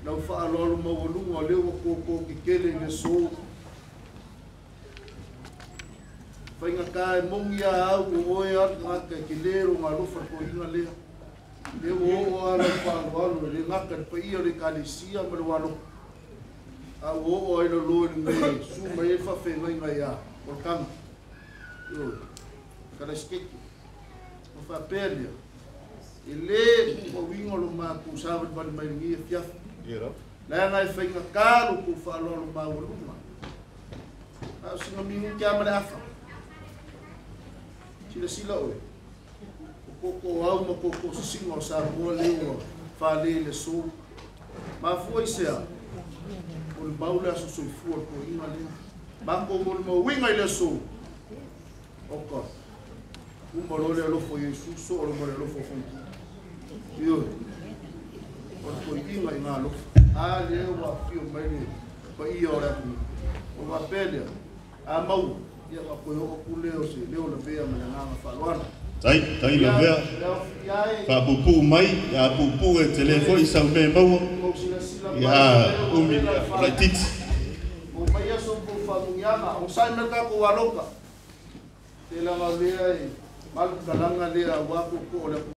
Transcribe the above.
Lau faaaloalo maualuga o lea ua koko kekele i le aso. Faigata e mogi a au o oe a le tagata e tele lona alofa i le toeaina lea. Lea ua oo lava lau faaaloalo e le gata i le paia o le Ekalesia ma lou alofa, a ua oo ai lalo i le mea e susu mai ai le faafeagaiga ia Olotana, ioe, Kalaesikete. Ona faapea lea, e le puupauina lo matou savalivali mai i lenei afiafi, leaga e faigata lo outou faaaloalo maualuga. A o sina minute lava ma le afa, silasila oe, o tootooau ma tootoosisiga o Samoa lea ua fale i le aso. Mafua i se a? O le mau le aso soifua o le toeaina lea. Matou molimauina i le aso, oka, uma loa le alofa o Iesu, soo loa ma le alofa o Fonoti. Ioe, o le toeaina i galofa. A lea ua afio mai le paia o le atunuu. Ona faapea lea, a maua, ia ona toe oo atu lea o se leo lavea ma le agaga faaaloalo. Tai, tai lavea, faapuupuu mai, a puupuu e tele foi sau mea e maua, ia umi laitiiti. Mai aso po faamuiaga, onosai mai le tatou aloka. Telaga o lea e malu talaga lea aua tootoo o le atunuu.